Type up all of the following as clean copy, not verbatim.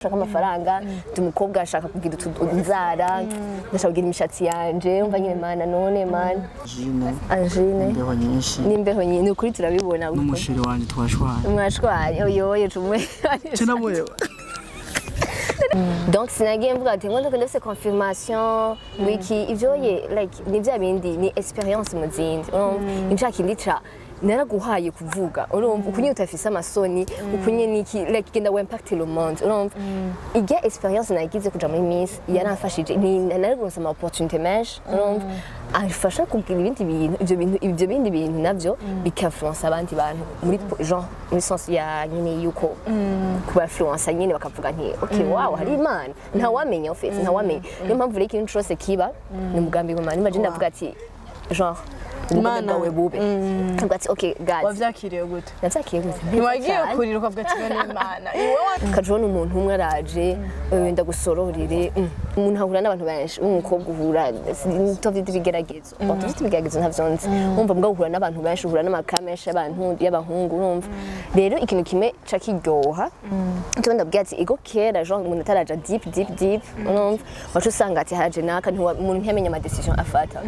Nshaka amafaranga, ndi umukobwa, ashaka kugira inzara, ndashaka kugira imishatsi yanje. Umva nyine, mana, none mana. Jine. Angine. Imbeho nyinshi. N'imbeho nyinshi, ni ukuri turabibona. N'umusheri wanje twashwanye. Mwashwanye? Oyoye cumwe. Cinamuyewe. Donc sinagiye mvuga ati ngo ndafise confirmation wiki ivyo ye, like ni bya bindi, ni experience mu zindi, urumva ni ca kindi ca naraguhaye kuvuga, urumva ukunye utafise amasoni, ukunye niki, like genda we impact le monde. Urumva irya experience nagize kuja muri Miss yaramfashije, ni nararonse ama opportunité menshi, urumva afasha kugira ibindi bintu, ivyo bintu, ivyo bindi bintu navyo bika-influence abandi bantu muri genre, muri sens ya nyine yuko kuba influence nyine, bakavuga nti: "Okay, wow, hari Imana." Ntawamenya, en fait ntawamenya. Niyo mpamvu rero ikintu cose kiba ni umugambi w'Imana. Nimba je ndavuga ati genre umugambi Imana. bwawe bube, ndavuga ati: "Okay God." Wavyakiriye gute? Navyakiriye gute? Ntiwagiye Cyane. kurira ukavuga ati: "Bene Imana iwe"? Ukaja ubona umuntu umwe araje, ndagusororere. Umuntu ahura n'abantu benshi, umukobwa uhura tuvyita ibigeragezo. Bon, tuvyita ibigeragezo, ntavyo nzi. Wumva mbwa uhura n'abantu benshi, uhura n'amaka menshi y'abantu y'abahungu. Urumva rero ikintu kimwe ca kiryoha, cyo ndabwira ati ego kera, genre umuntu ataraja deep deep deep, urumva waca usanga ati haraje naka, umuntu ntiyamenya ama decision afata.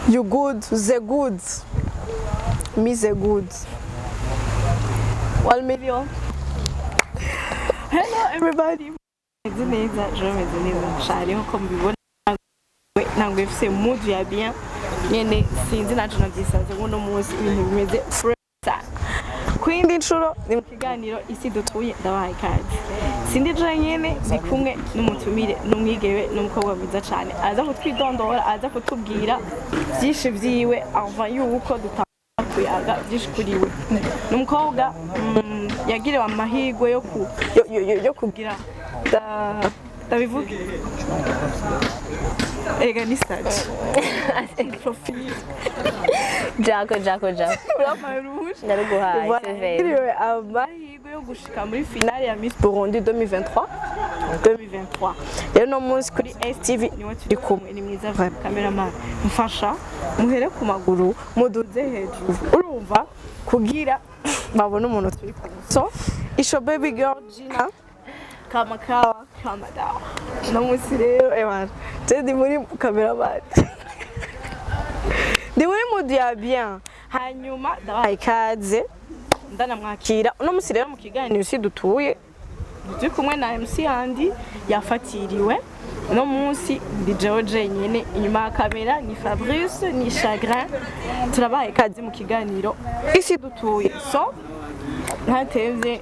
You good, the good me, the good 1 million. Hello everybody. Meze neza, je meze neza cyane nkuko mubibona. Ntabwo ifise mood ya bien nyene, sinzi naco navyisanze ngo munsi ibintu bimeze fresh sana. Ku yindi nshuro ni mu kiganiro Isi Dutuye, ndabahaye ikaze. Sindi jenyene, ndi kumwe n'umutumire, n'umwigeme, n'umukobwa mwiza cyane, aza kutwidondora, aza kutubwira byinshi vyiwe avant yuko dutangura kuyaga byinshi kuri we. Ni umukobwa yagiriwe amahirwe yo ku yo kugira ndabivuge ega ni statut profil. Jako jako jako. Urampaye uruhusha? Ndaruguhaye. Voilà, C'est vrai. yagiriwe amahirwe yo gushika muri finale ya Miss Burundi 2023 2023. Rero no munsi kuri STV niwe turi kumwe, ni mwiza. Cameraman, mfasha muhere ku maguru muduze hejuru, urumva kugira babone umuntu turi kumwe. So isho baby girl Gina. Kama kawa kama dawa. No munsi rero, ewana, je ndi muri cameraman, ndi muri mood ya bien. Hanyuma ndabahaye ikaze. Ndanamwakira Kira uno munsi rero mu kiganiro Isi Dutuye. Turi kumwe na MC Andy yafatiriwe. Uno munsi ndi jewe jenyine inyuma ya kamera, ni Fabrice, ni Chagrin. Turabahaye ikaze mu kiganiro Isi Dutuye. So ntatevye,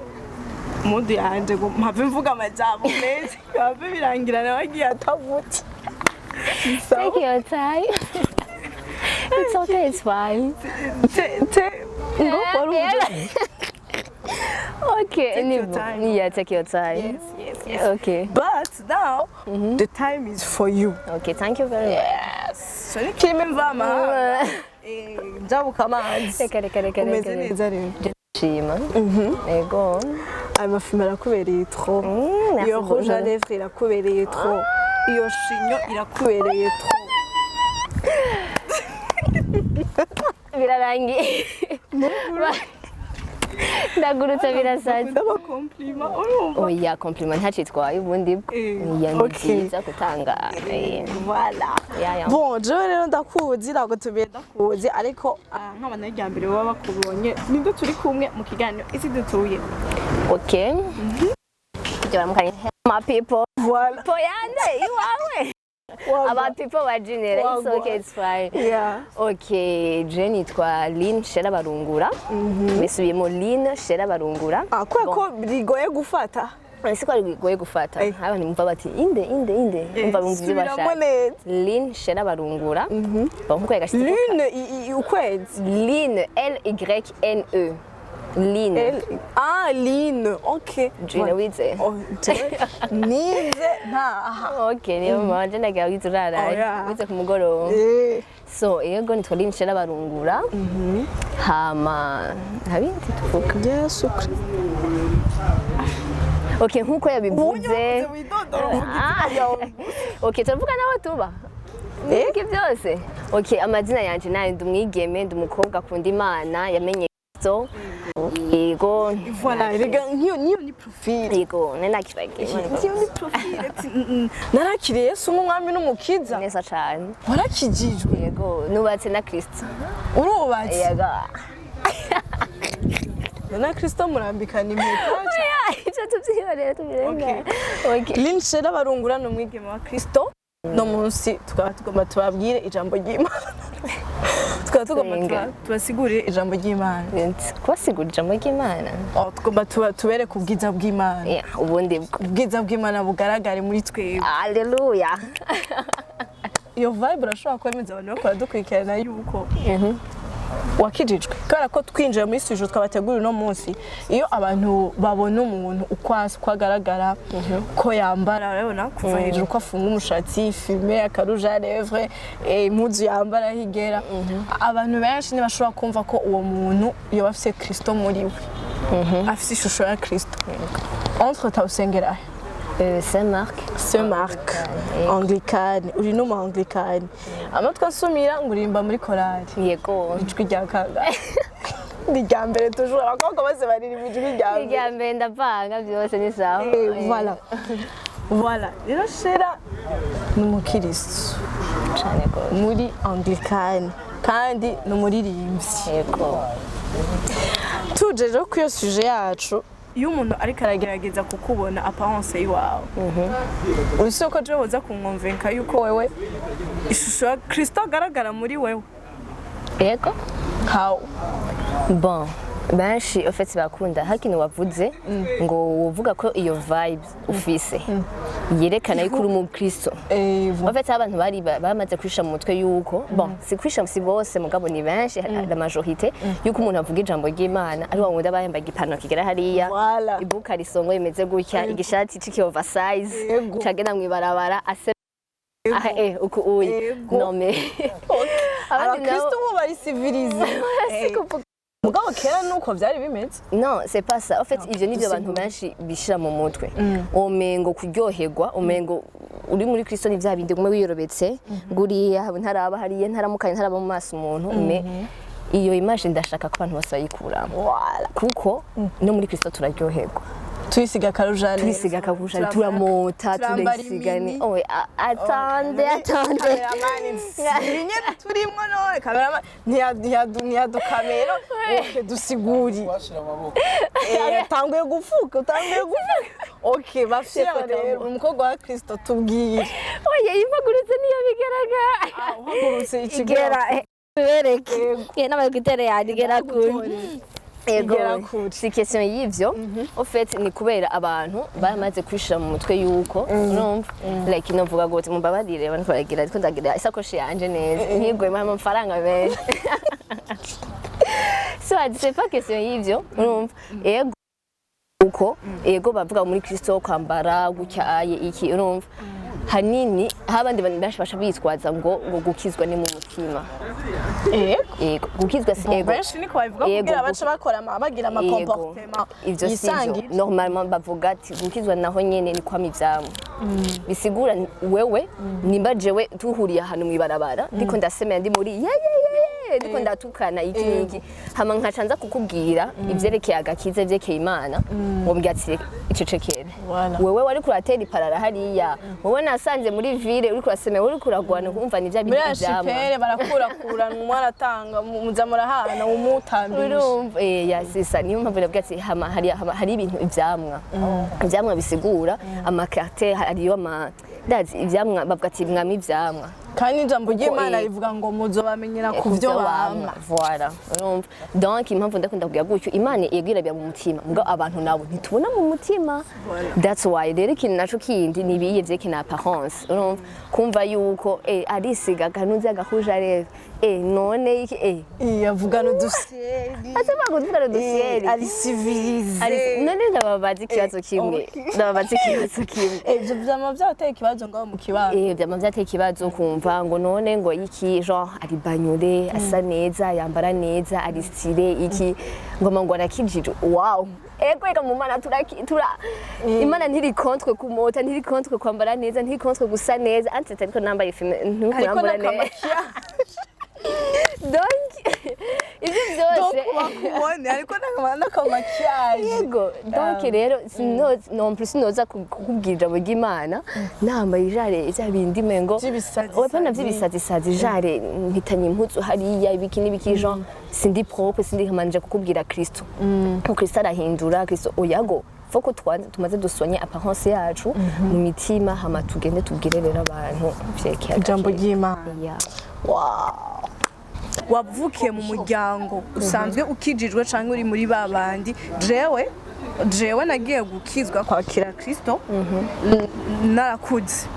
mood yanje ngo mpave mvuga amajambo menshi, mpave birangira nawe agiye atavutse. Take your time, it's okay, it's fine. Te ngo wari uvuze? Okay. Take your time. Yeah, take your time. Yes. Okay. But now the time is for you. Okay, thank you very much. So ni kirimo imvamahanga, njabuka amazi. Reka reka reka. Umeze Reka. neza rero? Shima, yego. Ayo mafilme arakubereye trop. Merci Iyo rouge à beaucoup. lèvres irakubereye trop, iyo chignon irakubereye trop. Birarangiye, ndagurutse, birasaze. Ndaba compliment, urumva? Oya, compliment ntacitwaye ubundi bwo. Oya, ni byiza gutanga. Voilà. Ya. Bon, jewe rero ndakuzi, ntabwo tubiye, ndakuzi ariko. Ah, nk'abantu irya mbere baba bakubonye, nibwo turi kumwe mu kiganiro Isi Dutuye. Okay, ibyo baramukanye, my people. Voilà. Po yande iwawe aba people ba Jinera, it's Wagwa. okay, it's fine. Yeah. Okay, je nitwa Lynn Shera Barungura, nisubiyemo, Lynn Shera Barungura. Ah, kubera ko bigoye gufata. Ese ko ari bigoye gufata? Eh. Abantu bumva bati inde inde inde, umva bumva ibyo Subiramo bashaka. neza. Lynn Shera Barungura. Bon, nkuko yagashyize. Lune, ukwezi. Lynn, L Y N E. Line. Ah, Line, ok. Jina wize. Oh, jewe nize ntaha. Ok, niyo mpamvu nagira wize uraraye. Oya. Wize ku mugoroba. So yego, nitwa Line Shera Barungura. Hama nta bindi tuvuga. Yesu Kristo. Ok, nkuko yabivuze. Widodora uvuga. Ah, ok, turavuga nawe tuba nibiki byose. Ok, amazina yanje nayo, ndi umwigeme, ndi umukobwa akunda Imana, yamenye Kristo. Yego. Voilà, rega nk'iyo niyo ni profil. Yego, ninakibagiye. Nk'iyo ni profil ati narakiriye Yesu nk'umwami n'umukiza. Neza cane. Warakijijwe? Yego, nubatse na Kristo. Urubatse? Yego. Na Kristo murambikana impeta? Ibyo tubyihorere, tubirenga. Ok. Line Shera Barungura ni umwigeme wa Kristo. No munsi tukaba tugomba tubabwire ijambo ry'Imana, tukaba tugomba Senga. tubasigurire ijambo ry'Imana. Kubasigura ijambo ry'Imana. Oh, tugomba tubereke ubwiza bw'Imana. Yeah, ubundi bwo. Ubwiza bw'Imana bugaragare muri twebwe. Aleluya. Iyo vibe urashobora kwemeza abantu bakora dukurikirana yuko wakijijwe? Kubera ko twinjiye muri studio twabategura uno munsi, iyo abantu babona umuntu uko asa, uko agaragara, uko yambara, urabona kuva hejuru uko afunga umushatsi, fumé, aka rouge à lèvres, impuzu yambara aho igera, abantu benshi ntibashobora kumva ko uwo muntu yoba afise Kristo muri we, afise ishusho ya Kristo. Entre tawusengera he? Saint Marc. Saint Marc Anglicane. Uri n'umu Anglicane, amatwi asumira ngo uririmba muri korali. Yego. Ijwi rya kangahe? Ni irya mbere toujours, abakobwa bose baririmba ijwi rya mbere. Irya mbere, ndavanga byose, ni sawa. Voilà, rero Shera ni umukiristu Cane gose. muri Anglicane kandi ni umuririmbyi. Yego. Tuje rero ku iyo sujet yacu, iyo umuntu ariko aragerageza kukubona apparence y'iwawe, uzi ko jewe woza kunkonvenka yuko wewe ishusho ya Kristo agaragara muri wewe? Yego. How? Bon, benshi en fait bakunda hakintu wavuze ngo wovuga ko iyo vibe ufise yerekana yuko uri umukristo. En fait, abantu bari bamaze kwisha mu mutwe yuko, bon, si kwisha, si bose, mugabo ni benshi, la majorité, yuko umuntu avuga ijambo ry'Imana ari wa wundi aba yambaye igipantaro kigera hariya, Voilà. ibuka risongo imeze gutya, igishati c'iki oversize, cagenda mw'ibarabara ase ah, uku uyi. Yego. Non mais abandi nabo Abakristo bo bari civilisés. Mugabo kera nuko byari bimeze. Non, c'est pas ça. En fait, ivyo nivyo abantu benshi bishira mu mutwe. Umengo kuryoherwa, umengo uri muri Kristo ni vya bindi gume wiyorobetse, nguriya ntaraba hariya, ntaramukanye, ntaraba mu maso umuntu, mais iyo image ndashaka ko abantu bose bayikuramo. Voilà. Kuko no muri Kristo turaryoherwa. Tuyisiga akarujane. Turisiga akabusha, turamota, Turambara turisiga ni imini. Oh, attendez, attendez. Cameraman, nyene turimwo none cameraman ntiyadukamera. Ok, dusiguri. Twashira amaboko. Utanguye gufuka, utanguye gufuka. Ok, bafira rero umukobwa wa Kristo, tubwire. Oye, impagurutse niyo bigaragara. Uhagurutse. Igera tubereke. N'amagitere yanjye igera kure. Ego, Igera kure. Si question y'ivyo. En fait, ni kubera abantu bamaze kwishira mu mutwe yuko, urumva, like novuga gute, mumbabarire, abantu baragira, ariko ndagira isakoshi yanje neza ntigwemo amafaranga menshi. So c'est pas question y'ivyo, urumva. Ego, uko ego bavuga muri Kristo kwambara gutya aye iki, urumva, hanini aho abandi bantu benshi basha bitwaza ngo gukizwa ni mu mutima. Ego. Ego, gukizwa si ego. Benshi niko babivuga Ego, kugira bace bakora bagira ama Yego. comportement Ivyo sivyo. yisangira. Normalement bavuga ati gukizwa naho nyene ni kwama ivyamwa, bisigura wewe nimba jewe tuhuriye ahantu mw'ibarabara, ndiko ndasemera, ndi muri ye ye ye ye, ndiko ndatukana iki n'iki, hama nkaca nza kukubwira ivyerekeye agakiza, ivyerekeye Imana, wombwira ati icecekere. Voilà. Wewe wariko uratera iparara hariya, wowe nasanze muri ville uriko urasemera, uriko uragwana, kumva ni vya Muri bintu ivyamwa. ashipere barakurakurana, umwe aratanga, muza murahana, umutambisha. Urumva, ya sisa niyo mpamvu navuga ati hama hari ibintu ivyamwa bisigura ama caractère, hariyo ama ndazi ivyamwa bavuga ati mwami ivyamwa. Kandi ijambo ry'Imana rivuga ngo muzobamenyera ku byo bama. Voilà, urumva? Donc impamvu ndakunda kugira gutyo, Imana yegwirabira mu mutima, mugabo abantu nabo ntitubona mu mutima. That's why rero ikintu naco kindi ni ibiye vyerekana apparence, urumva? Kumva yuko arisiga akanuzi agahuje arebe none iki Yavugana udusiyeri. Asema kuvuga dosiyeri. Ari civilisé. None ndababaza ikibazo kimwe, ndababaza ikibazo kimwe. Ibyo vyama vyateye ikibazo ngaho mu kibano. Vyama vyateye ikibazo kumva ngo none ngo iki, genre ari banyure, asa neza, yambara neza, ari stylé, iki, ngoma ngo arakijije. Wow, ego, ega mu Mana tura Imana ntiri contre kumota, ntiri contre kwambara neza, ntiri contre gusa neza. Ante ariko nambaye filme Ariko ntukurambura neza. n'aka maquillage. Donc ivyo vyose Donc bakubone, ariko n'aka maquillage. Yego, donc rero non plus sinoza kukubwira ijambo ry'Imana nambaye ijare vya bindi mengo Vy'ibisazi. Wapana vy'ibisazisazi, jare mpitanye impuzu hariya, ibiki n'ibiki, genre sindi propre, sindi nkamanje kukubwira Kristo ko Kristo arahindura. Kristo oyago faut ko tumaze dusonye apparence yacu mu mitima, hama tugende tubwire rero abantu vyerekeye Ijambo agaciro. ry'Imana. Yeah. Wavukiye mu muryango usanzwe ukijijwe cyangwa uri muri ba bandi? Jewe nagiye gukizwa, kwakira Kristo narakuze,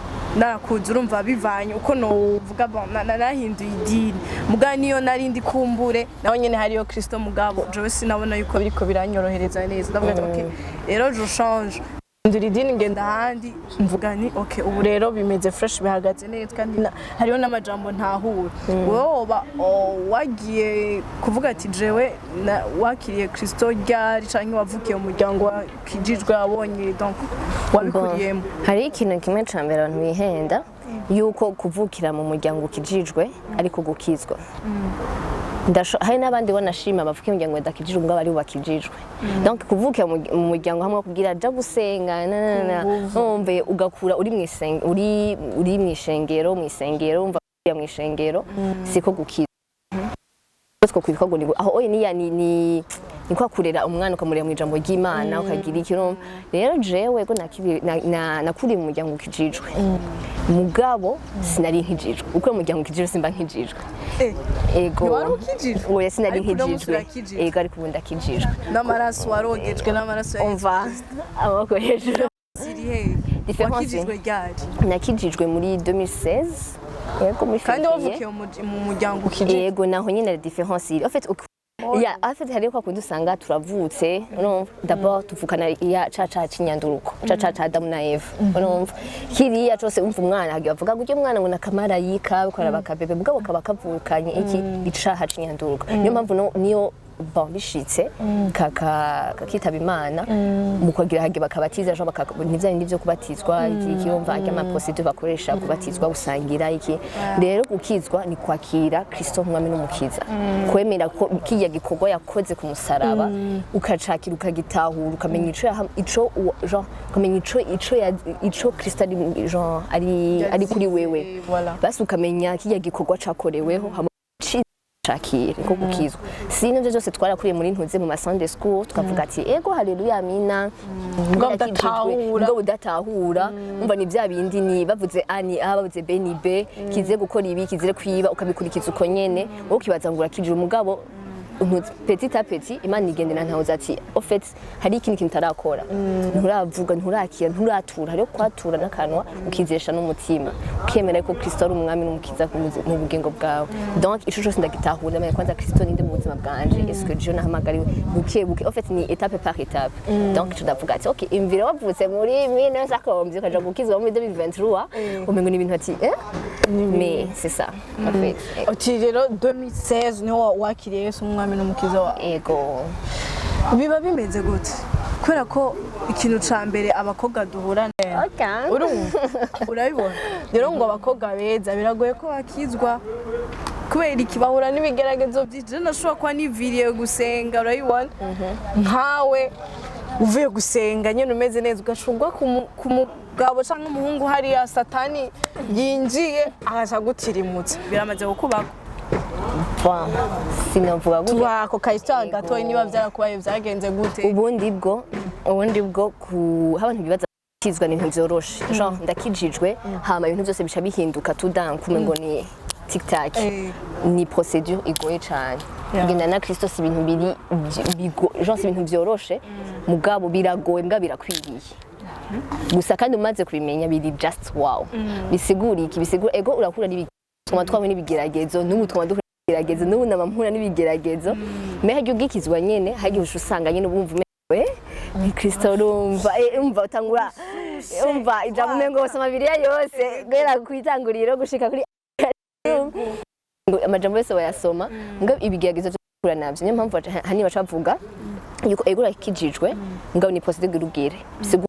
urumva, bivanye uko novuga, bon, narahinduye idini, mugabo niyo nari ndi kumbure nawe nyene hariyo Kristo, mugabo jewe sinabona yuko biriko biranyorohereza neza. Ndavuga ati: "Okay, rero je change." Ndura idini, ngenda ahandi, mvuga ni okay, ubu rero bimeze fresh, bihagaze neza, kandi hariho n'amajambo ntahura. Wowe woba wagiye kuvuga ati jewe wakiriye Kristo ryari, canke wavukiye mu muryango wakijijwe, wabonye, donc wabikuriyemo? Hari ikintu kimwe ca mbere abantu bihenda, yuko kuvukira mu muryango ukijijwe ariko gukizwa. Hari n'abandi wanashima bavuka imiryango badakijijwe mugabo ari bo bakijijwe. Donc kuvukira mu muryango hamwe kugira ja gusenga na na na umve ugakura uri mw'ishengero, umva mw'ishengero, siko gukizwa. Two kwitwa ngo ni aho oye niya ni kwa kurera umwana, ukamurera mu ijambo ry'Imana, ukagira iki, urumva? Rero jewe go nakuriye mu muryango ukijijwe, mugabo sinari nkijijwe. Uko mu muryango ukijijwe simba nkijijwe. Ego. Ntiwari ukijijwe? Oya, sinari Ariko uno munsi nkijijwe. urakijijwe. Ego, ariko ubu ndakijijwe. N'amaraso, warogejwe n'amaraso ya Yesu. Umva, amaboko hejuru. Ziri hehe? Différence. Wakijijwe ryari? Nakijijwe muri 2016, yego, muri Kandi février. wavukiye mu muryango ukijijwe? Yego, naho nyine la différence iri en fait ya en fait hariyo kwa kundi usanga turavutse, urumva, d'abord tuvukana ya ca cinyanduruko ca Adamu na Eva, urumva, kiriya cose. Umva, umwana hagiye bavuga ngo ujye mwana ngo nakamarayika ukora bakabebe, mugabo kaba kavukanye iki, icaha c'inyanduruko. Niyo mpamvu niyo bon bishitse kakitaba Imana, mu kugira hage bakabatiza ejo ntivya bindi vyo kubatizwa, iki iki, urumva, ajya ama procédure bakoresha kubatizwa, gusangira iki. Rero gukizwa ni kwakira Kristo nk'umwami n'umukiza, kwemera ko kirya gikorwa yakoze ku musaraba, ukacakira, ukagitahura, ukamenya ico genre ukamenya ico Kristo ari, genre ari kuri wewe. Voilà. Basi ukamenya kirya gikorwa cakoreweho, hama cakire niko gukizwa. Si nivyo byose twarakuriye muri ntuze mu ma Sunday school, tukavuga ati ego, haleluya, amina. Mugabo udatahura. Mugabo udatahura. Umva, ni bya bindi, ni bavuze A ni A, bavuze B ni B, kize gukora ibi, kizire kwiba, ukabikurikiza uko nyene, wowe ukibaza ngo urakijije. Umugabo petit à petit Imana igendera ntawe ati au fait hari ikindi kintu utarakora, nturavuga, nturakira, nturatura. Hariho kwatura n'akanwa, ukizesha n'umutima, ukemera ko Kristo ari umwami n'umukiza mu bugingo bwawe. Donc ico cose ndagitahura, ndamenya kwanza Kristo ninde mu buzima bwanje, est-ce que Dieu nahamagariwe, buke buke. Au fait ni étape par étape. Donc ico ndavuga ati ok, imvira wavutse muri 1950 ukaja gukizwa muri 2023, umengo ni ibintu ati mais c'est ça en fait. Uti rero 2016 niho wakiriye Yesu umwami n'umukiza wawe? Ego. Biba bimeze gute? Kubera ko ikintu ca mbere abakobwa duhura, urumva, urabibona rero, ngo abakobwa beza biragoye ko bakizwa. Kubera iki? Bahura n'ibigeragezo byinshi. Rero nashobora kuba niviriye gusenga, urabibona, nkawe uvuye gusenga nyine umeze neza, ugashungwa ku mugabo cyangwa umuhungu, hariya Satani yinjiye agaca gutirimutsa. Biramaze kukubako? Bon, sinavuga gutya. Tuba ako kahita gatoya, niba byarakubaye, byagenze gute? Ubundi bwo ku abantu bibaza Gukizwa ni ibintu vyoroshe, genre ndakijijwe, hama ibintu byose bica bihinduka tout d'un coup, ngo ni tic tac. Ni procédure igoye cane. Kugenda na Kristo si ibintu biri genre si ibintu vyoroshe, mugabo biragoye, mbwa birakwiriye gusa. Kandi umaze kubimenya biri just wow. Bisigura iki? Bisigura ego urakura n'ibi twama twahuye n'ibigeragezo, n'ubu twama duhura n'ibigeragezo, n'ubu nama mpura n'ibigeragezo. Mais harya ugikizwa nyene, harya uca usanga nyene ubumva umerewe ni Kristo, urumva umva utangura umva ijambo, umengo usoma Bibiliya yose guhera ku itanguriro gushika kuri ngo amajambo yose bayasoma. Mbwa ibigeragezo vyo guhura navyo, niyo mpamvu hanini baca bavuga yuko ego urakijijwe, mugabo ni procédure ugire, bisigura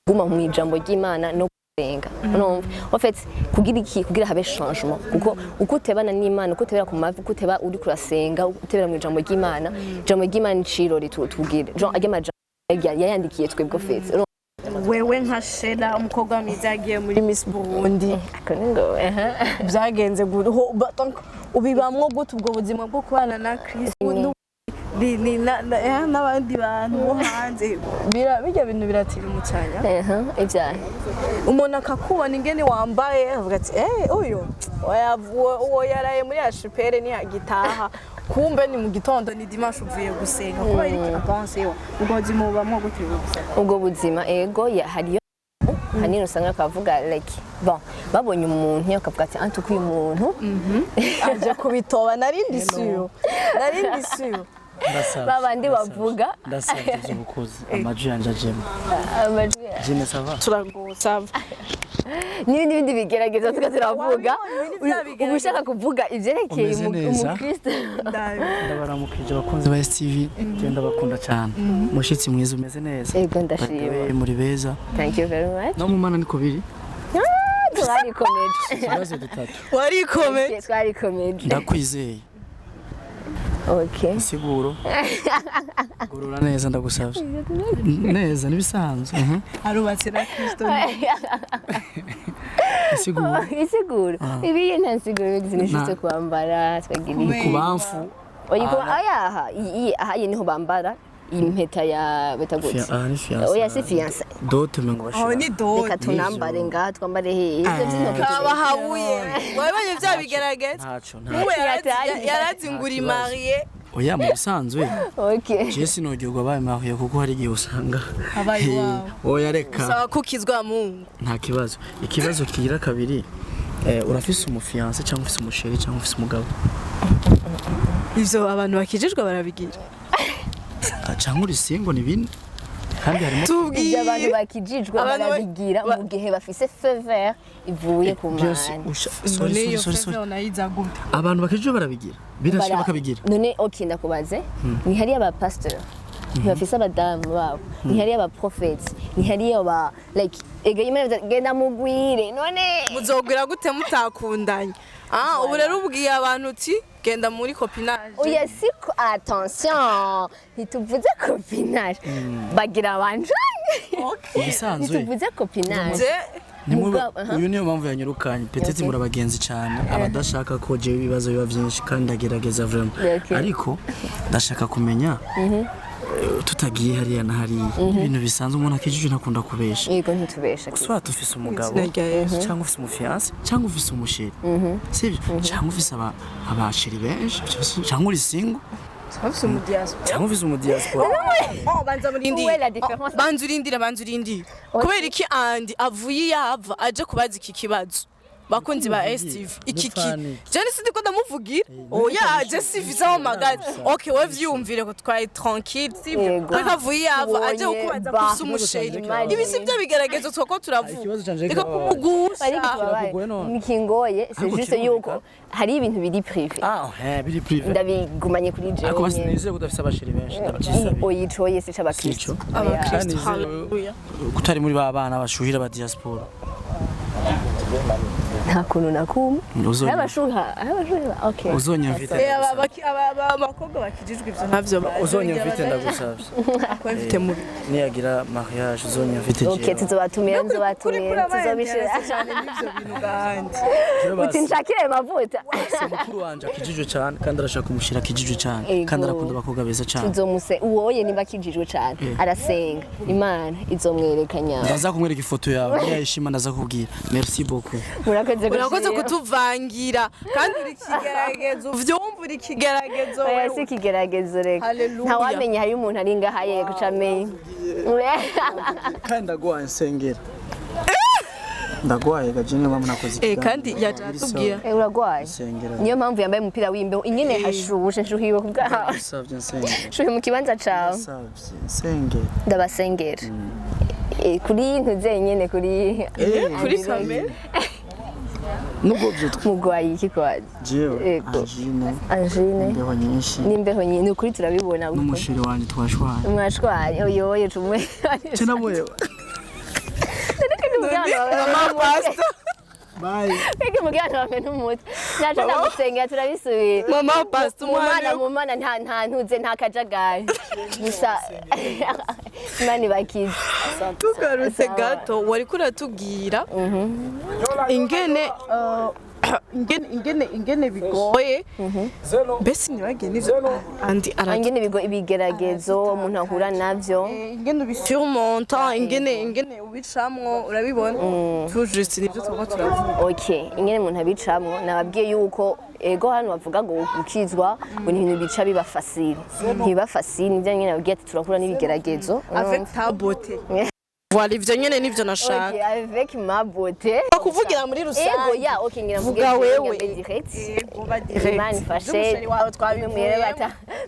kuguma mu ijambo ry'Imana no gusenga, urumva? En fait, kugira iki? Kugira habe changement, kuko uko utebana n'Imana, uko utebera ku mavi, uko uteba uri kurasenga, utebera mu ijambo ry'Imana, ijambo ry'Imana iciro ritubwire, genre arya majambo yayandikiye twebwe en fait, urumva? Wewe nka Shela, umukobwa mwiza yagiye muri Miss Burundi, Ako ni ngo Byagenze gute? Donc, ubibamwo gute ubwo buzima bwo kubana na Kristo n'abandi bantu bo hanze? Bijya bintu biratirimutanya. Ibyaha. Umuntu akakubona ingene wambaye, avuga ati: "Eh, uyu oya, uwo yaraye muri ashipere ntiyagitaha." Kumbe ni mu gitondo, ni dimanche, uvuye gusenga. Kuba iri apense Ubwo buzima bubamwo gute gusa? Ubwo buzima, ego, hariyo hanini usanga bakavuga like, bon, babonye umuntu bakavuga ati: "Antuko uyu muntu Aje kubitoba." Narindi siyo, narindi siyo. Ndasavye. Babandi bavuga. Ndasavye ivy'ubukozi, amajwi yanje ajemo. Amajwi. Jime, ça va? Turagusaba. N'ibindi bindi bigeragezo tuka turavuga. Wabibonye, bya bigeragezo. Uba ushaka kuvuga ivyerekeye Umeze neza? umukristo. Ndabaramukije abakunzi ba STV, je ndabakunda cyane. Mushitsi mwiza, umeze neza? Ego, ndashima. By the way, muri beza. Thank you very much. No mu mana niko biri. Twarikomeje. Utubazo dutatu. Warikomeje. Twarikomeje. Ndakwizeye. Okay. Insiguro, gorora neza, ndagusavye neza nibisanzwe. Arubatse na Kristo. Insiguro. Isiguro ibiye, nta nsiguro bigize, ni juste Na- kwambara twagira Ni kubamfu. Oya, ayaha iyi aha iyi niho bambara impeta ya beta gute? Aha ni fiancé. Oya, si fiancé. Dot mengo Aho bashira. ni dot. Reka tunambare ngaha, twambare hehe ivyo vy'intoki? Kabahabuye, wabonye bya bigerageza? Ntaco. Nk'ubu Ntaco. yarazi ngo uri Nta kibazo. marié. Oya, mu bisanzwe Okay. je sinogirwa abaye marié, kuko hari igihe usanga Abaye iwawe. Oya, reka. Saba kukizwa Mungu. Nta kibazo. Ikibazo kigira kabiri, urafise umufiancé cyangwa ufise umuchéri cyangwa ufise umugabo? Ivyo abantu bakijijwe barabigira. Ah, cyangwa uri single? Ni bine kandi harimo. Ibyo abantu Tubwire. bakijijwe Abantu barabigira mu gihe bafise faveur ivuye ku Byose Mana. sorry, sorry, sorry, sorry. Nayiza gute? Abantu bakijijwe barabigira, birashika bakabigira. None okay, ndakubaze, ni hariya aba pasteur ntibafise abadamu babo, ni hariya aba prophètes, ni hariya ba like ega Imana ivuze, genda mugwire none. Muzogwira gute mutakundanye? Ah, ubu rero ubwiye abantu uti genda muri copinage. Oya, siko, attention, ntituvuze copinage, bagira abanjanye. Ibisanzwe. Ntituvuze copinage. Je Aha. Uyu niyo mpamvu yanyirukanye peut-être. Okay. Muri abagenzi cyane, abadashaka ko jewe ibibazo biba byinshi, kandi ndagerageza vraiment. Okay. Ariko ndashaka kumenya, tutagiye hariya na hariya, ibintu bisanzwe, umuntu akijije ntakunda kubesha. Yego, ntitubesha. Soit ufise umugabo, Izina rya Yesu. cyangwa ufise umufiancé, cyangwa ufise umuchéri, sibyo? Cyangwa ufise abachéri benshi byose, cyangwa uri single. Ufise umudiaspora. Cyangwa ufise umudiaspora. Oh, banza murindire. Où est la différence? Oh, banza urindire, banza urindire. Kubera iki Andi avuye iyo ava aje kubaza iki kibazo? Bakunzi ba STV, iki ki Mupfane. je sindi ko ndamuvugira. Oya, je sivise aho magazi. Okay, we vyumvire ko twari tranquille, sibyo? Yego. Ko avuye iyo ava aje Tubonye kukubaza ba. ko ufise umuchéri. Imagine. Ibi si byo bigeragezo twako turavuga. Ikibazo canje Reka kirababaje. kumugusha. Ariko tubabaye. Kirakugoye none. Nikingoye, c'est Ariko juste yuko kirumvikana. hari ibintu biri privé. Ah, eh, biri privé. Ndabigumanye kuri jewe. Ariko basi nyene. nizere ko udafise abachéri benshi, ndabyisabiye. Oya, icoye si c'abakristo. Sico. Oya. Kandi nizere Hallelujah. ko utari muri ba bana bashuhira aba diaspora. Nta kuntu nakumwe. Uzonyumva. Hari abashuha, okay. Uzonyumvite. Abakobwa bakijijwe ivyo ntavyo bazi. Uzonyumvite, ndagusavye. Akwemvite mu Niyagira mariage uzonyumvite. Okay, tuzobatumira, nzobatumira, tuzobishira. Cyane n'ivyo bintu gahandi. Uti nshakire ayo mavuta. Mukuru wanje akijijwe cyane kandi arashaka kumushira akijijwe cyane. Ego. Kandi arakunda abakobwa beza cyane. Tuzomuse uwoye niba akijijwe cyane, arasenga, Imana izomwereka nyawe. Ndaza kumwereka ifoto yawe, niyayishima ndaza kubwira. Merci beaucoup. Murakoze. Urakoze gushima. Kutuvangira kandi uri kigeragezo, uvyumva, uri kigeragezo. Oya, Wewe. si ikigeragezo, reka. Hallelujah. Ntawamenya, hari umuntu ari ngaha ye guca amenya. Kandi ndaguhaye nsengera, ndaguhaye gajene mpamvu nakoze. Kandi yaje atubwira. Eh, uragwaye. Nsengera. Niyo mpamvu yambaye umupira w'imbeho ingene hashushe. Nshuhiwe ku bwawe. Ndagusavye, nsengera. Nshuhiwe mu kibanza cawe. Ndagusavye, nsengera. Ndabasengera. Kuri ntuze nyene kuri Kuri kamera. Nubwo byutwa. Mugwaye iki kwaje? Jewe? Yego. Angine. Angine. Imbeho nyinshi. N'imbeho nyinshi, ni ukuri turabibona. N'umushiri wanjye twashwanye. Mwashwanye? Oyoye cumwe. Cinamuye. Mama pastor. Bye. Reka mugana bamwe n'umutwe naco ndagusengera, turabisubira. Mama pastor. Mu mana. Umwana. Mu mana nta ntuze, nta kajagari, gusa Imana ibakize. Tugarutse gato, wari kuratubwira ingene bigoye mbese ntibagiye n'ivyo andi ara Ingene ibigeragezo umuntu ahura navyo. Ingene ubisurmonta, ingene ubicamwo, urabibona, tout juste nivyo turiko turavuga. Okay, ingene umuntu abicamwo, nababwiye yuko ego hano bavuga ngo gukizwa ngo ni ibintu bica biba facile, ntibiba facile. Nivyo nyene nababwiye ati turahura n'ibigeragezo. Avec ta beauté, voilà, ivyo nyene nivyo nashaka. Okay, avec ma beauté. Kuvugira muri Ego. rusange. Ya, okay, ngira mvuge. Vuga wewe. Mbe direct. Ego, ba direct. Imana ifashe. Vy'umusheri wawe twabivuyemo.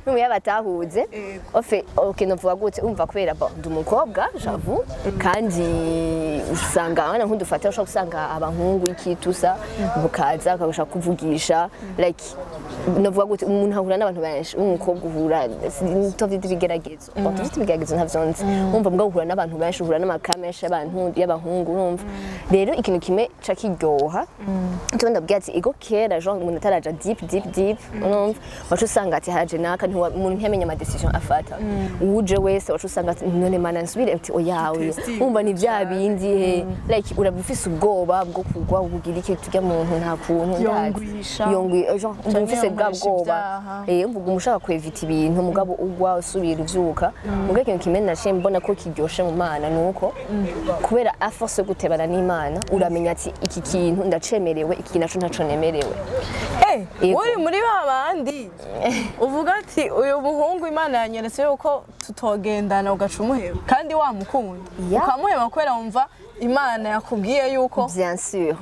N'umwe batahuze. Ego. Ofe, okay, novuga gute? Umva, kubera bon, ndi umukobwa, j'avoue, kandi usanga abana nk'udufata, ushobora gusanga abahungu iki tusa bukaza bakagusha kuvugisha, like novuga gute, umuntu ahura n'abantu benshi. Umukobwa uhura tuvyita ibigeragezo. Bon, tuvyita ibigeragezo, ntavyo nzi. Umva, mbwa uhura n'abantu benshi, uhura n'amaka menshi y'abantu y'abahungu. Urumva rero ikintu kimwe ca kiryoha, tuba ndabwira ati ego kera, genre umuntu ataraja deep deep deep, urumva waca usanga ati haraje naka, umuntu ntiyamenya ama décision afata. Uje wese waca usanga ati none Mana nsubire, ati oya oya. Umva, ni bya bindi he, like uraba ufise ubwoba bwo kugwa, ubugira iki, tujya muntu nta kuntu ndazi. Yongwisha. Yongwi, genre umva ufise bwa yonkoresha bwoba. Ibyaha. Umva uguma ushaka kwevita ibintu, mugabo ugwa usubira uvyuka. Mugabo ikintu kimwe naciye mbona ko kiryoshe mu Mana nuko kubera à force yo gutebana n'Imana, uramenya ati iki kintu ndacemerewe, iki naco ntaco nemerewe. Yego. Uri muri ba bandi uvuga ati uyu muhungu Imana yanyeretse yuko tutogendana, ugaca umuheba kandi wamukunda? Ukamuheba kubera wumva Imana yakubwiye yuko Bien sûr.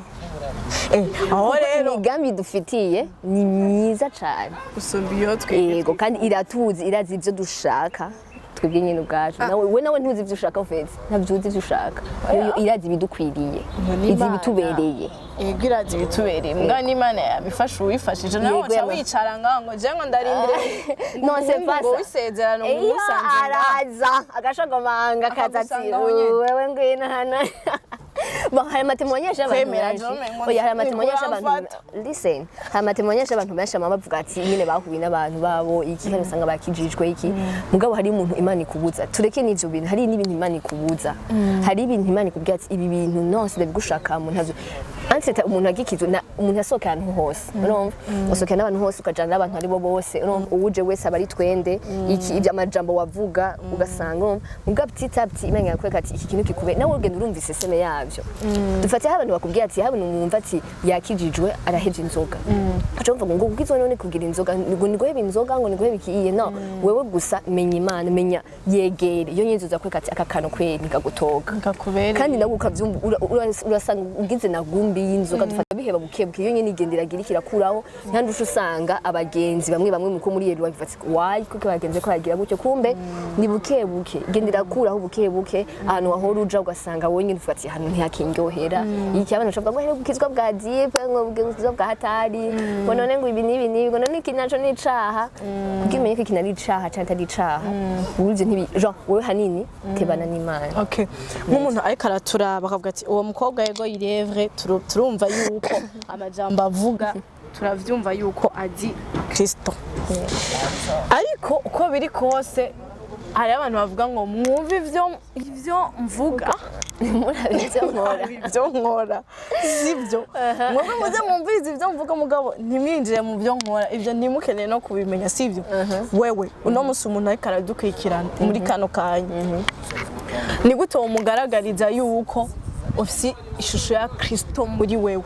Aho rero imigambi dufitiye ni myiza cane. Gusumba iyo twe. Yego, kandi iratuzi, irazi ibyo dushaka twebwe nyine ubwacu. Nawe we nawe ntuzi ibyo ushaka ufite, ntabyo uzi ibyo ushaka. Yo irazi ibidukwiriye, izi N'Imana. ibitubereye. Yego, irazi ibitubereye, mbwa n'Imana yabifasha uwifashije nawe. Yego, uca wicara ngaho ngo je ngo ndarindire Non, c'est pas ngo ça. wisezerano ngo Iyo umusanze ngaho. Araza agashagomanga akaza ati Akagusanga aho nyene. wewe ngwino hano. Bon, hari ama témoignages y'abantu Kwemera, benshi. Jome, ngo Oya, hari ama témoignages y'abantu. nikuramfata. Listen, hari ama témoignages y'abantu benshi bama bavuga ati nyine bahuye n'abantu babo iki, kandi usanga bakijijwe iki. Mugabo hari umuntu Imana ikubuza, tureke n'ivyo bintu, hari n'ibintu Imana ikubuza, hari ibintu Imana ikubwira ati ibi bintu non, sindabigushaka mu ntavyo. Anseta umuntu agikizwe na umuntu yasohokera ahantu hose, urumva usohokera n'abantu hose, ukajana n'abantu aribo bose, urumva uwuje wese aba ari twende iki, ibyo amajambo wavuga ugasanga urumva. Mugabo petit à petit Imana irakwereka ati iki kintu kikube, nawe ugenda urumva iseseme yabyo. Dufate aho abantu bakubwira ati haba mwumva ati yakijijwe arahevye inzoga, aca wumva ngo gukizwa none kugira inzoga, ngo ni guheba inzoga, ngo ni guheba iki iye. No, wewe gusa menya Imana, menya yegere iyo nyine, uzakwereka ati aka kantu kweri nikagutoga. Kakubereye. Kandi nawe ukabyumva, urasanga ugize na gumbi y'inzoga, dufata biheba buke buke, iyo nyine igenda iragira ikirakuraho. Kandi uca usanga abagenzi bamwe bamwe muko muri yeru bavuga ati wayi kuko bagenzi ko bagira gutyo, kumbe ni buke buke igenda irakuraho buke buke. Ahantu wahora uja ugasanga wowe nyine uvuga ati hano ntihakindyohera iki. Abantu bashavuga ngo here gukizwa bwa deep, ngo gukizwa bwa hatari, ngo none ngo ibi n'ibi n'ibi, ngo none iki naco ni icaha. Kugira umenye ko iki nari icaha canke atari icaha, uburyo ntibi genre wowe hanini tebana n'Imana. Okay, nk'umuntu ariko araturaba akavuga ati uwo mukobwa yego irevre, turumva yuko yuko amajambo avuga turavyumva yuko azi Kristo. Ariko uko biri kose, hari abantu bavuga ngo mwumve ivyo mvuga, murabe ivyo nkora. Ibyo nkora sibyo. Mwebwe muze mwumvirize ibyo mvuga, mugabo ntimwinjire mu byo nkora, ibyo ntimukeneye no kubimenya, sibyo? Wewe uno munsi, umuntu ariko aradukurikirana muri kano kanya, ni gute womugaragariza yuko ufise ishusho ya Kristo muri wewe,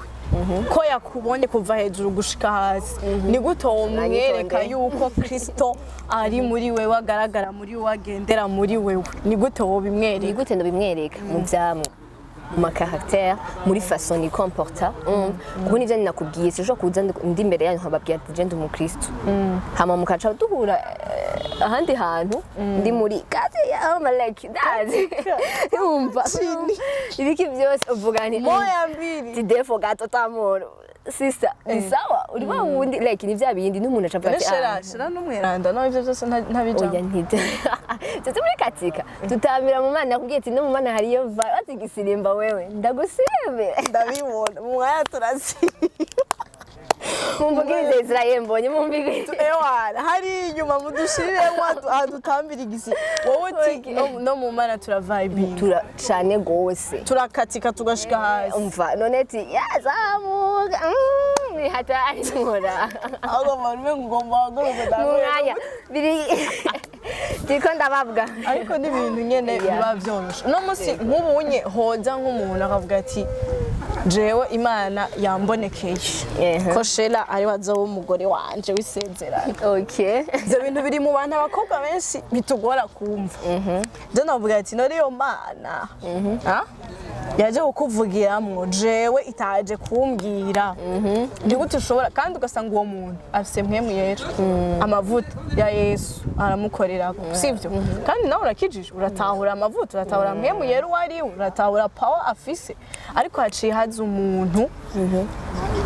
ko yakubonye kuva hejuru gushika hasi? Ni gute womwereka Nanyitonde. yuko Kristo ari muri wewe, agaragara muri wewe, agendera muri wewe? Ni gute wobimwereka? Ni gute ndabimwereka? Mu vyamwa, mu ma caractère, muri façon ni comporta. Kuko nivyo ninakubwiye, sinshobora kuza ndi imbere yanyu nkababwira ati je ndi umukristo, hama mukaca duhura ahandi hantu ndi muri kati ya, oh my, like that, umva ibiki byose uvuga nti Moya mbili. Ti defo gato tamoro sister, ni sawa uri wa wundi, like ni vya bindi n'umuntu aca avuga ati shera ah, shera n'umweranda no ivyo byose ntabijamo. Oya, ntibyo tuzi muri katika tutambira mu Mana. Nakubwiye ati no mu Mana hariyo va batsigisirimba, wewe ndagusimbe. Ndabibona mu mwanya turasiba. Mumvugirize Israel mbonye, mumvugirize. Ewana hari inyuma mudushiriremo adutambira igisi wowe uti Okay. no mu Mana turavibinga. Tura cane gose. Turakatika tugashika hasi. Umva none ati yazamuka, ni hatari nkora. Ahubwo marume ngomba haguruka. Mu mwanya biri ndiko ndababwa. Ariko n'ibintu nyene biba vyoroshe uno munsi, nk'ubunye hoza nk'umuntu akavuga ati jewe Imana yambonekeye ko Shera ari wazoba umugore wanje w'isezerano. Ibyo bintu biri mu bantu, abakobwa benshi bitugora kumva. Je navuga ati none iyo Mana, ah? Yaje kukuvugiramwo, jewe itaje kumbwira, ni gute ushobora? Kandi ugasanga uwo muntu afise mpwemu yera, amavuta ya Yesu aramukorera, sivyo? Kandi nawe urakijije, uratahura amavuta, uratahura mpwemu yera uwo ari we, uratahura power afise, ariko haciye haza umuntu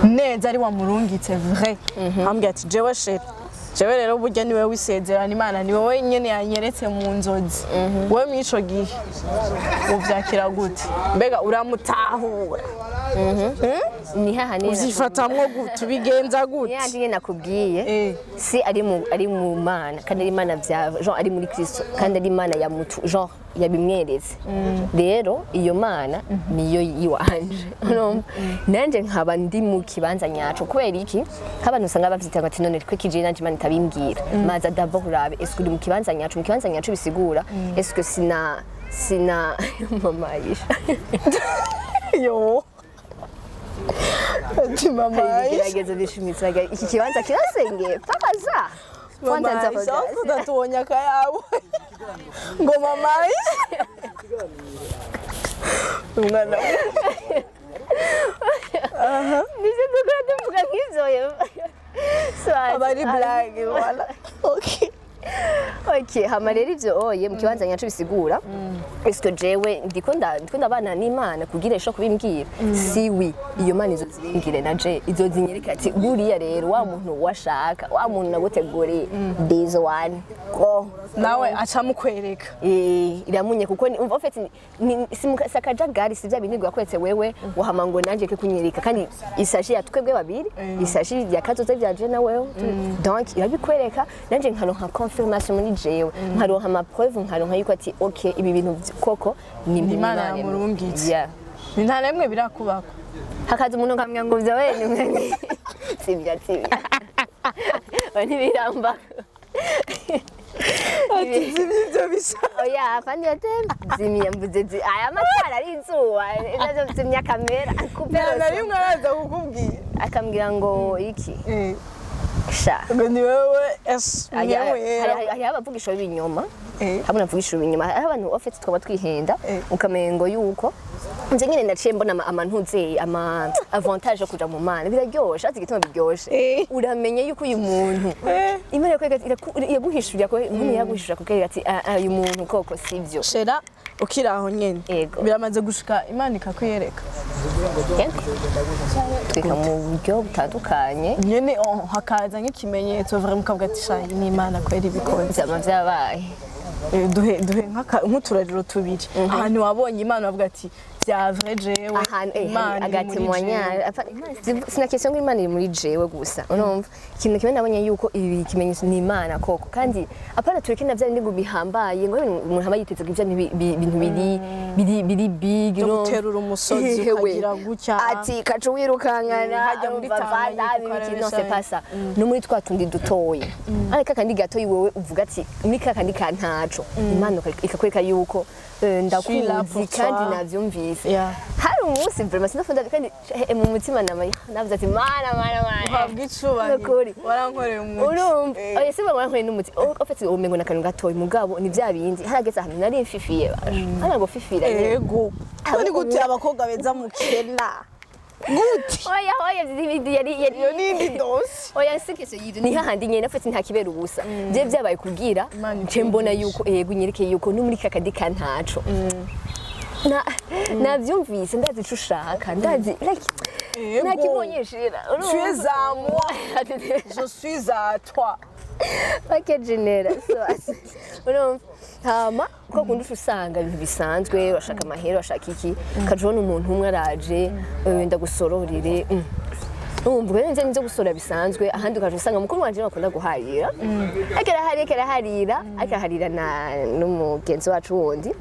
neza ari wamurungitse vrai, ambwira ati jewe Shera, jewe rero burya niwe wisezerana, Imana ni wowe nyene yanyeretse mu nzozi. Wowe mw'ico gihe uvyakira gute? Mbega uramutahura? Ni hahandi Uvyifatamwo gute? Ubigenza ni gute? hahandi nyene nakubwiye. Si ari mu Mana kandi ari Imana vya genre ari muri Kristo kandi ari Imana ya mutu genre yabimweretse. Rero iyo Mana niyo yiwanje. Urumva? Nanje nkaba ndi mu kibanza nyaco. Kubera iki? Nk'abantu usanga bavyita ngo ati none twe kije nanje Imana itabimbwira. Maza d'abord urabe est-ce que uri mu kibanza nyaco. Mu kibanza nyaco bisigura est-ce que sina mama Aisha. Yo, ati mama Hari Aisha. ibigeragezo bishimitse iki kibanza kirasengeye pakaza. Mama Aisha tutatubonye akayabo ngo mama Aisha umwana. Nivyo dukora, tuvuga nk'ivyo. Aba ari blague, voilà, okay. Okay, hama rero ivyo oye mu kibanza nyaco bisigura est-ce que jewe ndiko ndabana n'Imana kugira isho kubimbwira? Si oui, iyo Mana izozimbwire, naje izozinyereka ati buriya rero wa muntu washaka, wa muntu naguteguriye, this one go. Nawe aca mukwereka. Iramunye kuko umva, en fait si akajagari, si bya bindi yakwetse wewe wahama ngo nanje ke kunyereka, kandi isashi ya twebwe babiri, isashi ya kazoza vya je na wewe. Donc irabikwereka, nanje nkaronka confirmation muri jewe, nkaronka ama preuve, nkaronka yuko ati okay, ibi bintu koko ni Imana yamurungitse. Yeah. Ni nta na rimwe birakubako? Hakaza umuntu nkamenya ngo vya wewe sibya sibya ntibiramba. Ati zimya ibyo bisa. Oya, afandi yote zimya, mvuze aya matara ari izuba, ivyo zimya kamera coupe. Nta na rimwe araza kukubwira? Akambwira ngo iki? Sha. Ngo ni wowe ese Hariho yera? Hariho abavugisha b'ibinyoma. Hamwe navugisha ibinyoma, hariho abantu ofite twaba twihenda, ukamengo yuko nje nyine naciye mbona amantuze ama avantage yo kuja mu Mana biraryoshe. Azi igituma biryoshe? Uramenya yuko uyu muntu Imana iraguhishurira ko umuntu yaguhishurira kuko ati: "Ah, ah, uyu muntu koko sivyo." Shera, ukiri aho nyene, Yego. biramaze gushika Imana ikakwiyereka? Yego. Twika mu buryo butandukanye. Nyene, oh, hakaza nk'ikimenyetso vraiment ukavuga ati sha, iyi ni Imana kwera ibikoze. Vyama vyabaye. Duhe nk'uturariro tubiri ahantu wabonye Imana bavuga ati Vya vrai, jewe Ahantu Imana iri muri aga témoignage. Sina question ngo Imana iri muri jewe gusa. Urumva, ikintu kimwe nabonye yuko ibi kimenyetso ni Imana koko, kandi apana tureke na bya bindi ngo bihambaye, ngo ibintu umuntu aba yiteze ko ibyo bintu biri big. Byo Urumva? Guterura umusozi. Ehewe. Ukagira gutya. Ati kaca wirukankana. Hajya muri urumva, Tanganyika vanda, ibiki, non, ukarabesha. c'est pas ça. No muri twa tundi dutoyi, ariko akandi gatoyi wewe uvuga ati muri ka kandi ka ntaco, Imana ikakwereka yuko Suis là ndakuzi pour kandi toi. navyumvise. Yeah. Hari umunsi vraiment sinafunda kandi mu mutima nama navuze ati: "Mana, Mana, Mana." Uhabwa icubahiro. Nukuri. Warankoreye umuti. Urumva, oya, si warankoreye n'umuti. En fait, umengo n'akantu gatoyi, mugabo ni bya bindi harageze ahantu nari mfifiye, basha hano ngo fifira nyene. Ego, ko ni gute abakobwa beza mukena gute? Oya, oya, ibindi yari Iyo ni indi dosi. Oya, si question y'ivyo, ni hahandi nyene afite nta kibera ubusa je byabaye kubwira Imana nce mbona yuko yego nyereke yuko no muri kakadi ka ntaco na navyumvise, ndazi ico ushaka, ndazi like Ego. nakibonye shira. Tu es à moi, je suis à toi. Bakejenera so urumva, hama ko kundi uca usanga ibintu bisanzwe, urashaka amahera, urashaka iki, ukaja ubona umuntu umwe araje, ndagusororere. Urumva rero nje gusora bisanzwe, ahandi ukaja usanga mukuru wanje bakunda guharira, ariko araharira, ariko araharira, ariko araharira na n'umugenzi wacu wundi.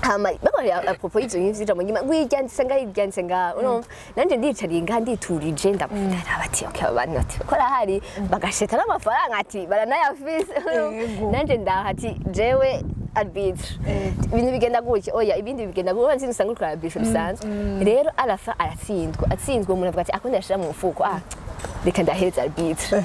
Hama babarira à propos y'ivyo bintu vy'ijambo ry'Imana, wiryanditse ngaha, iryanditse ngaha. Urumva, nanje ndicariye ngaha, nditurije, ndavuga ati: "Okay, aba bantu ati ko arahari bagasheta n'amafaranga, ati baranayafise." Yego. Nanje ndaha ati jewe arbitre, ibintu bigenda gutya, oya, ibindi bigenda gutya, urumva, usanga uriko arbitre bisanzwe. Rero arafa aratsindwa, atsinzwe, umuntu avuga ati akunda yashira mu mufuko, ah, reka ndahereza arbitre.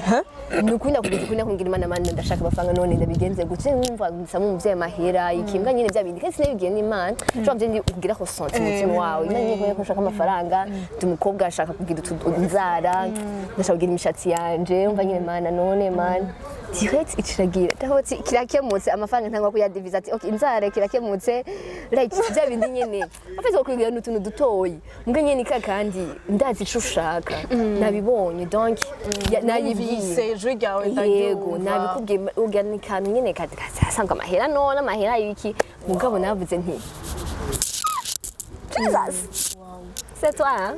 Ni ukuri, ndakubwiza ukuri, nakubwira Imana: "Mana, ndashaka amafaranga, none ndabigenze gutya?" Nkumva nsaba umuvyeyi amahera ikimbwa nyine bya bindi, kandi sinabibwiye n'Imana. Ushobora mvye ndi kugira ressenti mu mutima wawe, Imana nyine ko nshaka amafaranga, ndi umukobwa ashaka kugira utu inzara, ndashaka kugira imishatsi yanje. Umva nyine, Mana, none Mana, direct iciragira ndabotse kirakemutse, amafaranga ntangwa kuyadiviza, ati okay, inzara kirakemutse, like bya bindi nyene afite kugira n'utuntu dutoyi, mbwa nyene ka kandi ndazi ico ushaka, nabibonye, donc nayibwiye. Numvise ijwi ryawe, Yego. ndaryumva. Nabikubwiye, ugira ni kantu nyene kasanga amahera, none amahera y'iki? Mugabo navuze nti: "Jesus, c'est toi, hein."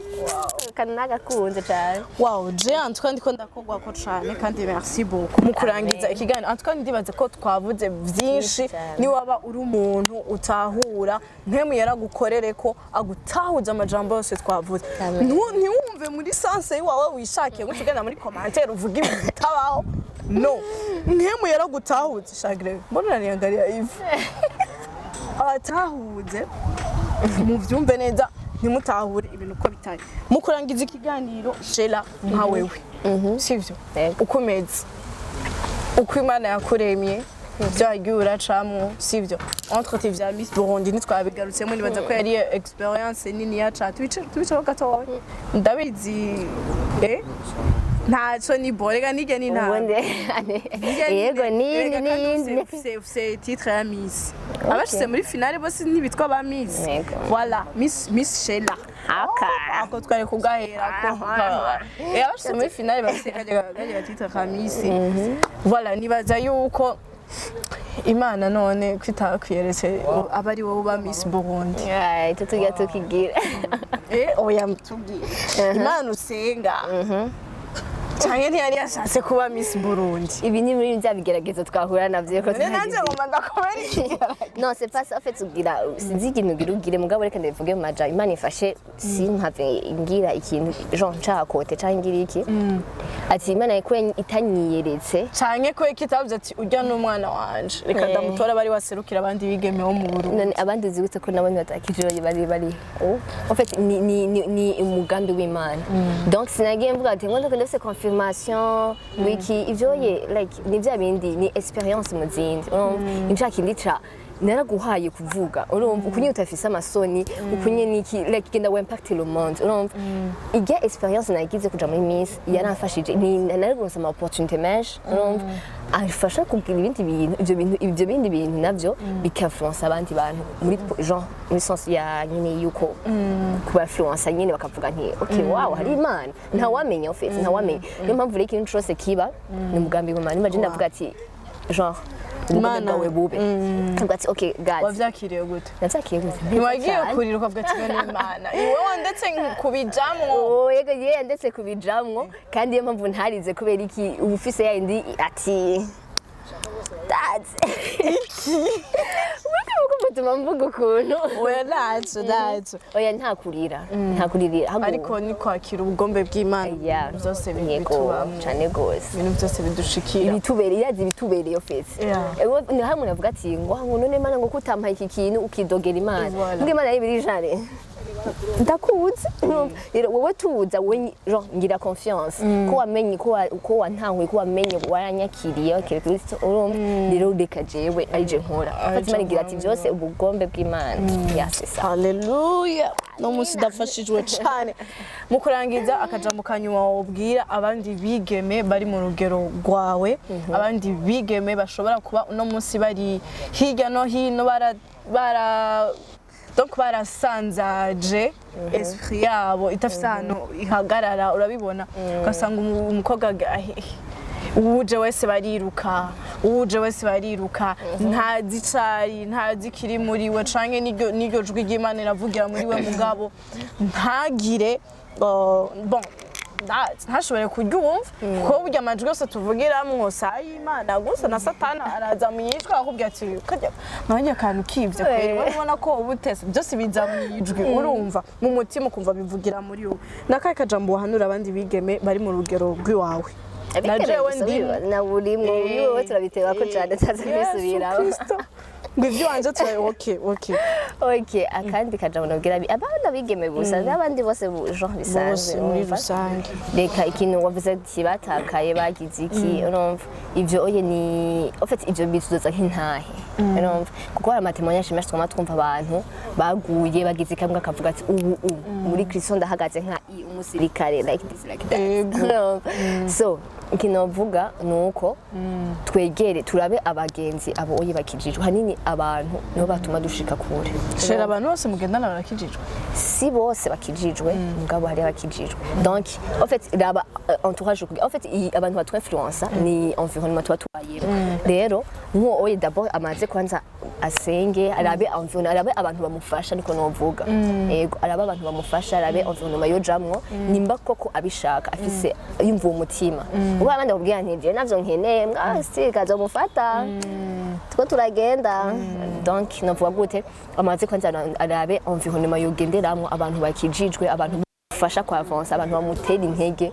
Kantu nagakunze cane. Wow, je en tout cas ndiko ndakogwa ko cane, kandi merci beaucoup. Mu kurangiza ikiganiro, en tout cas ndibaze ko twavuze vyinshi. Cyane. Niwaba uri umuntu utahura mpemu yaragukorere ko agutahuza amajambo yose twavuze. Amen. Ntiwumve muri sens iwawe wishakiye ngo ugenda muri commentaire uvuge ibintu bitabaho. No mpemu yaragutahuze shagre, mbona naniangalia hivi, abatahuze muvyumve neza, ntimutahure ibintu uko bitari. Mu kurangiza ikiganiro, Shela, nka wewe, sivyo? Yego. Uko umeze, uko Imana yakuremye, ibyo wagiye uracamwo, sivyo? Entre vya Miss Burundi ntitwabigarutsemo, nibaza ko yari expérience nini yaca. Tubiceho gatoya, ndabizi ntacyo ni bo, rega nige ni ntabwo. Ubundi yego, nindi nindi. Ufise titre ya Miss, abashyize muri finale bose ntibitwa ba Miss. Yego. Voilà, Miss Shela. Aka. Ako twari kugahera ko abashyize muri finale bafise kajya titre ka Miss. Voilà, nibaza yuko Imana none kwitakwiyeretse aba ari wowe uba Miss Burundi. Ay, tutujya tukigira. Oya, mutubwire, Imana usenga canke ntiyari yashatse kuba Miss Burundi? Ibi ni muri bya bigeragezo twahura navyo ko None nanje ngomba ndakubera ikigeragezo. Non, c'est pas ça. En fait, ugira sinzi ikintu ugira ugire, mugabo reka ndabivuge mu maja. Imana ifashe simpave ngira ikintu genre nshaka kote canke ngira iki. Ati Imana ko itanyiyeretse. Canke ko kitavuze ati urya n'umwana wanje, reka ndamutora bari waserukira abandi bigeme bo mu Burundi. None abandi uzi gute ko nabo batakijoro bari? En fait, ni umugambi w'Imana. Donc sinagiye mvuga ati ngo ndafise confirmation wiki ivyo ye, like ni bya bindi ni expérience mu zindi. Urumva, ni ca kindi ca naraguhaye kuvuga. Urumva, ukunye utafise amasoni, ukunye niki, like genda we impact le monde. Urumva, irya expérience nagize kuja muri Miss yaramfashije, ni nararonse ama opportunité menshi. Urumva, afasha kugira ibindi bintu, ivyo bintu, ivyo bindi bintu navyo bikinfluence abandi bantu muri genre muri sens ya nyine yuko kuba influence nyine bakavuga nti: "Okay, wow, hari Imana." Ntawamenya, en fait ntawamenya. Niyo mpamvu rero ikintu cose kiba ni umugambi w'Imana. Niba je ndavuga ati genre Ubugome Imana. bwawe bube. Uvuga ati: "Okay God." Wavyakiriye gute? Navyakiriye gute? Ntiwagiye Cyane. kurira ukavuga ati: "Bene Imana, iwewe ndetse kubijamwo"? Oh, yego, ye ndetse kubijamwo. Kandi iyo mpamvu ntarize, kubera iki? Uba ufise yayindi ati dads mutuma mvuga ukuntu. Oya, ntacyo, ntacyo. Oya, nta kurira, nta kuririra ahubwo. Ariko ni kwakira ubugombe bw'Imana byose bitubamwo. Cane gose. Ibintu byose bidushikira. Ibitubereye, irazi ibitubereye fese. Ni hamwe umuntu avuga ati ngo none Mana, ngo kutampaye iki kintu, ukidogera Imana. Voilà. Mbwa Imana y'ibiri jare ndakuzi. Rero wowe tuza, wowe genre ngira confiance ko wamenye ko wantanguye, ko wamenye, waranyakiriye, wakiriye Kristo, urumva rero reka jewe arije nkora. Fata Imana igira ati byose ubugombe bw'Imana, ya c'est ça. Haleluya! No munsi ndafashijwe cyane. Mu kurangiza, akajambo ka nyuma wobwira abandi bigeme bari mu rugero rwawe, abandi bigeme bashobora kuba uno munsi bari hirya no hino, bara donc barasanzaje esprit yabo idafite ahantu ihagarara, urabibona ugasanga umukobwa uwuje wese bariruka, uwuje wese bariruka, ntazi icari, ntazi ikiri muri we, canke n'iryo jwi ry'Imana iravugira muri we, mugabo ntagire bon ntashobore kuryumva, kuko burya amajwi yose tuvugiramwo si ay'Imana gusa, na Satani araza mu yijwi akakubwira ati: "Kajya nkajya akantu kivyo kweri." Wowe ubona ko uba utese, byose biza mu ijwi, urumva mu mutima ukumva bivugira muri wowe. Nakahe kajambo wahanura abandi bigeme bari mu rugero rw'iwawe na jewe ndimo? Na burimwo wowe turabiteba ko cyane taza Yesu kwisubiramo. Kristo, ngo ibyo wanje tura okay. Okay, akandi kajambo nabwira abana bigeme gusa n'abandi bose genre bisanzwe, Bose muri urumva? rusange. Reka ikintu wavuze ati batakaye, bagize iki, urumva ivyo oye ni en fait ivyo bituzoza nk'intahe, urumva, kuko hari ama témoignages menshi twama twumva, abantu baguye bagize ikamwe akavuga ati: Ubu muri Kristo ndahagaze nka umusirikare," like this, like that. Urumva? So ikintu navuga ni uko twegere, turabe abagenzi abo oye bakijijwe. Hanini abantu nibo batuma dushika kure. Shera, abantu bose mugendana barakijijwe? Si bose bakijijwe, mugabo hari abakijijwe. Donc en fait raba entourage en fait abantu batwa influença ni environnement tuba tubayemo. Rero nk'uwo oye d'abord amaze kwanza asenge, arabe environnement, arabe abantu bamufasha, niko novuga. Yego, arabe abantu bamufasha, arabe environnement yojamwo, nimba koko abishaka, afise yumva uwo mutima. Ubu abandi bakubwira nti: "Je navyo nkeneye," mbwa si kazomufata tuko turagenda. Donc novuga gute? Amaze kwanza arabe environnement yogenderamwo, abantu bakijijwe, abantu bafasha kwa avancer, abantu bamutera intege.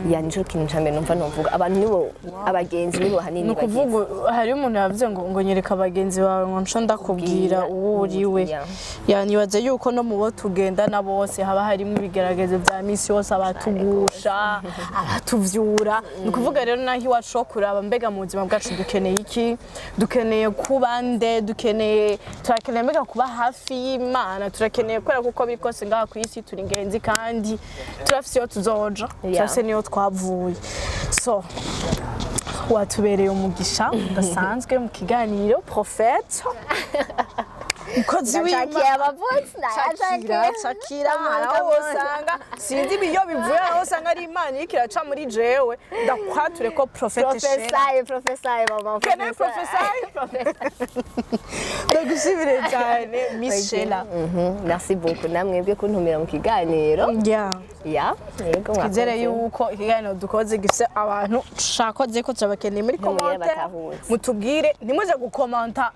Ya, nico kintu ca mbere numva novuga. Abantu nibo, abagenzi nibo hanini Ni ukuvuga hari umuntu yavuze ngo nyereka abagenzi bawe ngo nco ndakubwira uwo uriwe. Yanibaze yuko no mu bo tugendana bose haba harimo ibigeragezo bya misi yose, abatugusha, abatuvyura. Ni ukuvuga rero naho iwacu ho kuraba mbega mu buzima bwacu dukeneye iki, dukeneye kuba nde, dukeneye, turakeneye mbega kuba hafi y'Imana, turakeneye kubera kuko biri kose ngaha ku isi turi ingenzi kandi turafise iyo tuzoja, turafise niyo twavuye. So watubereye umugisha udasanzwe mu kiganiro, prophète, mukozi Ndacakiye w'Imana. abavutsi. Shakira, Shakira, hari aho usanga sinzi ibiyo bivuye, aho usanga ari Imana iriko iraca muri jewe. Ndakwature ko prophète Shera. Prophesy, prophesy, mama. Can I prophesy? Ndagushimire cyane, Miss Shela. Merci beaucoup namwebwe kuntumira mu kiganiro. Ya, yego. Twizere Mwakoze. yuko ikiganiro dukoze gifise abantu shakoze ko turabakeneye muri Ntimugire commentaire. batahuze. Mutubwire, ntimuze gukomanta,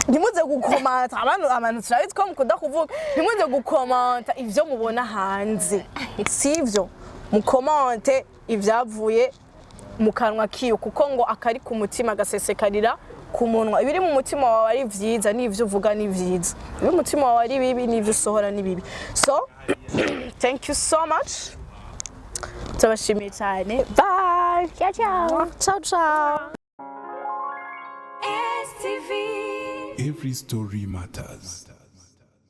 ntimuze gukomanta abantu turabizi ko mukunda kuvuga. Ntimuze gukomanta ivyo mubona hanze, sivyo? Mukomante ibyavuye mu kanwa kiyo, kuko ngo akari ku mutima gasesekarira ku munwa. Ibiri mu mutima wawe ari vyiza, n'ivyo uvuga ni vyiza. Ibiri mu mutima wawe ari bibi, n'ivyo usohora ni bibi. So thank you so much, turabashimiye cyane. Bye. Ciao ciao. Ciao ciao. STV. Every story matters.